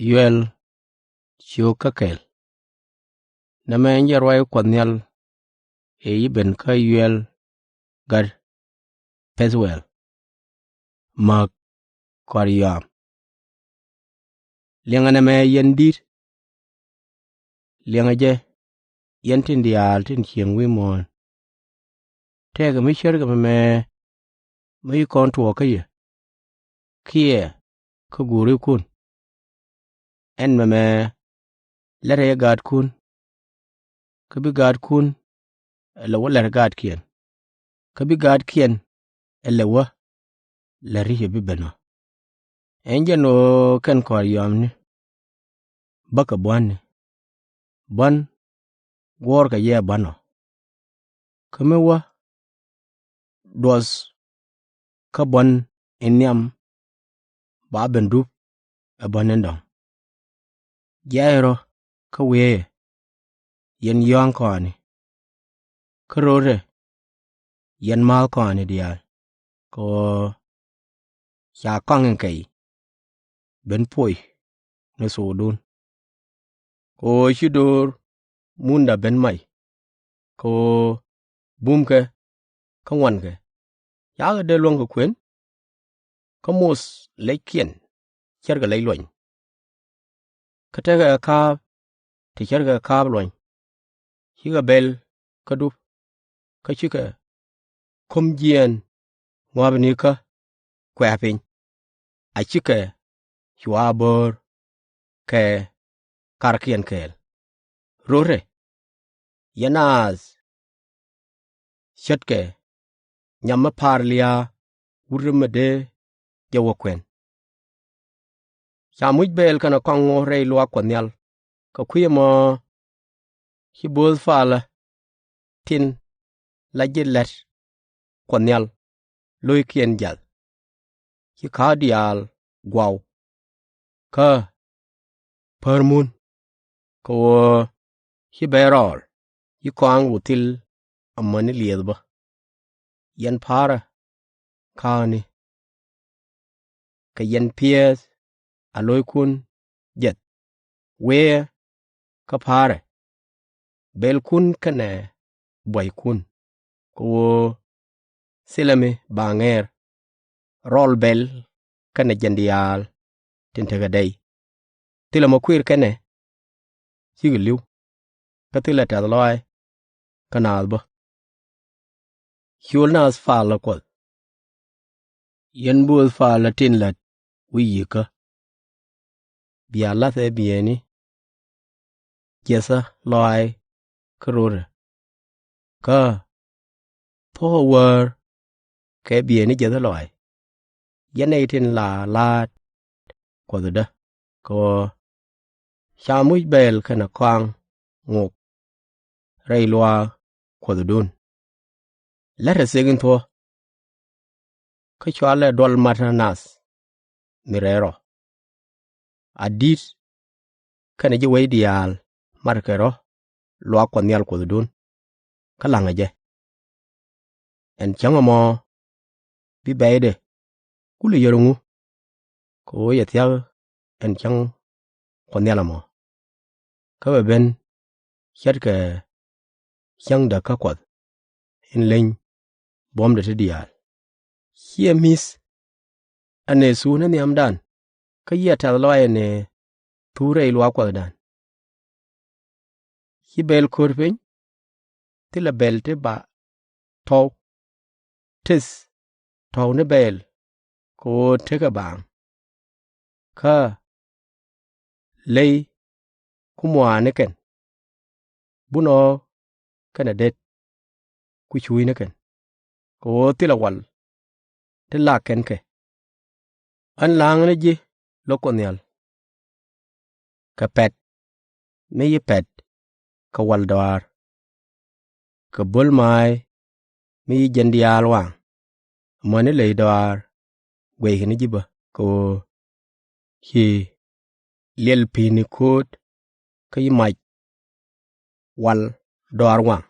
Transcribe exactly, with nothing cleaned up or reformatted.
Yuɛl ciök kä kɛl. Nɛmɛ jɛ ruac Kuɔth Nhial ëë ci ben kä Yuɛl gat Pɛth-uɛl, mäk kɔaar yɔaam. Liɛŋɛ nɛmɛ yɛn di̱t, liɛŋɛ jɛ yɛn tin diaal tin cieŋ wi̱i̱ muɔ̱ɔ̱n. Tëëkɛ mi ce̱tkɛ mɛmɛ mi ci kɔn tuɔɔk kä yɛ kiɛ kä guurikun. Ɛn mɛmɛ lɛrɛ yɛ gaatkun, kä bi gaatkun ɛ lɛ wä lɛr gaatkiɛn, kä bi gaatkiɛn ɛ lɛ wä lɛr i̱ cɛ bi ben ɔ. Ɛn jɛn ɣöö kɛn kɔaar yɔaamni bäkɛ bua̱ni, bua̱n guɔ̱ɔ̱rkɛ yɛ bua̱n ɔ. Kä mi wä duɔth kä bua̱n in nhiam, ba ben dup ɛ bua̱n in dɔ̱ŋ. Jiayɛ rɔ kä wieyɛ, yɛn yɔ̱a̱ŋ kɔaani, kä röötɛ yɛn ma̱a̱th kɔaani diaal, kɛ ɣöö ca kɔaŋ in kɛy ben poc ni thokdun. Kɛ ɣöö ci do̱r munda ben mac, kɛ ɣöö bumkɛ kä ŋuankɛ cakɛ dee luäŋ kɛ kuën. Kä moth lɛckiɛn ce̱tkɛ lɛc luɔny, kä tekɛ ka̱a̱p ti ce̱tkɛ ka̱a̱p luɔny. Cikɛ bɛl kä dup, kä cikɛ ko̱m jiɛɛn ŋua̱pnikä kuɛ̈ɛ̈ piny, a cikɛ cua böör kɛ karkiɛn kɛɛl. Röötɛ yɛn naath ce̱tkɛ nyam mi pa̱a̱r lia̱a̱ wut mi dee jɛ wä kuɛn. Ca muc bɛɛl kɛnɛ kɔaŋ ŋo̱o̱k rɛy luaak Kuɔth Nhial, kɛ kui̱ ɛmɔ ci bööth palä tin la ji̱ la̱t Kuɔth Nhial lo̱ckiɛn jiath. Ci ka̱a̱k diaal guaw kä pär mun, kɛ ɣöö ci bɛy rɔɔl ci kɔaŋ wä thil amäni liɛth bä. Yɛn pa̱a̱rä ka̱a̱kni, kɛ yɛn piɛth a lo̱ckun jeth. Wëë kä pa̱a̱rɛ, bɛlkun kɛnɛ buaykun, kɛ ɣöö thilɛ mi ba ŋɛɛr. Rɔl bɛl kɛnɛ jiɛn diaal tin tekɛ dɛy. Thilɛ mɔ kuiir kɛnɛ cikɛ li̱w, kä thilɛ tɛ̈th lɔaac kä naath bä. Ciöl naath palä Kuɔth. Yɛn bööth palä tin la̱t wi̱i̱ yi̱kä, bia la̱thɛ bieyni jiɛthä lɔaac kä röötdä, kä thuɔ̱kä wäär kɛ bieyni jiɛthä lɔaac. Yɛn nɛy tin la la̱a̱t Kuɔthdä, kɛ ɣöö ca muc bɛɛl kɛnɛ kɔaŋ ŋok rɛy luaak Kuɔthdun. La̱tɛ thiek in thuɔ̱k, kä cɔalɛ duɔl matdä nath mi rɛl rɔ. A di̱t kɛnɛ ji̱ wec diaal matkɛ rɔ luaak Kuɔth Nhial Kuɔthdun, kä la̱ŋɛ jɛ. Ɛn cäŋ ɛmɔ bi bɛ̈ɛ̈ydɛ kulɛ yär ŋu, kɛ ɣöö cɛ thia̱k ɛn cäŋ Kuɔth Nhial ɛmɔ, kä bɛ ben ce̱tkɛ cäŋdä kä Kuɔth in leny buɔ̱mdɛ ti diaal. Ciɛ mi̱th ɛ nɛy thuun ni nhiamdan, kä ciɛ tɛ̈th lɔaac ɛ nɛy thuun rɛy luaak Kuɔthdan. Ci bɛl ko̱r piny, thilɛ bɛl ti ba tɔ̱w. Tëth tɔ̱w ni bɛl kɛ ɣöö tekɛ baaŋ, kä ley ku muaani kɛn, bunɔ kɛnɛ det ku cuucni kɛn, kɛ ɣöö thilɛ wal ti lak kɛn kɛ. Ɣän la̱a̱ŋni ji̱ lo̱k Kuɔth Nhial kɛ pɛ̈t mi ci pɛ̈t kɛ wal dɔaar, kɛ böl maac mi ci jiɛn diaal waaŋ, amäni ley dɔaar guɛckɛ ni ji̱ bä, kɛ ɣöö ci liɛl pi̱i̱ni ko̱o̱t kä ci mac wal dɔaar waaŋ.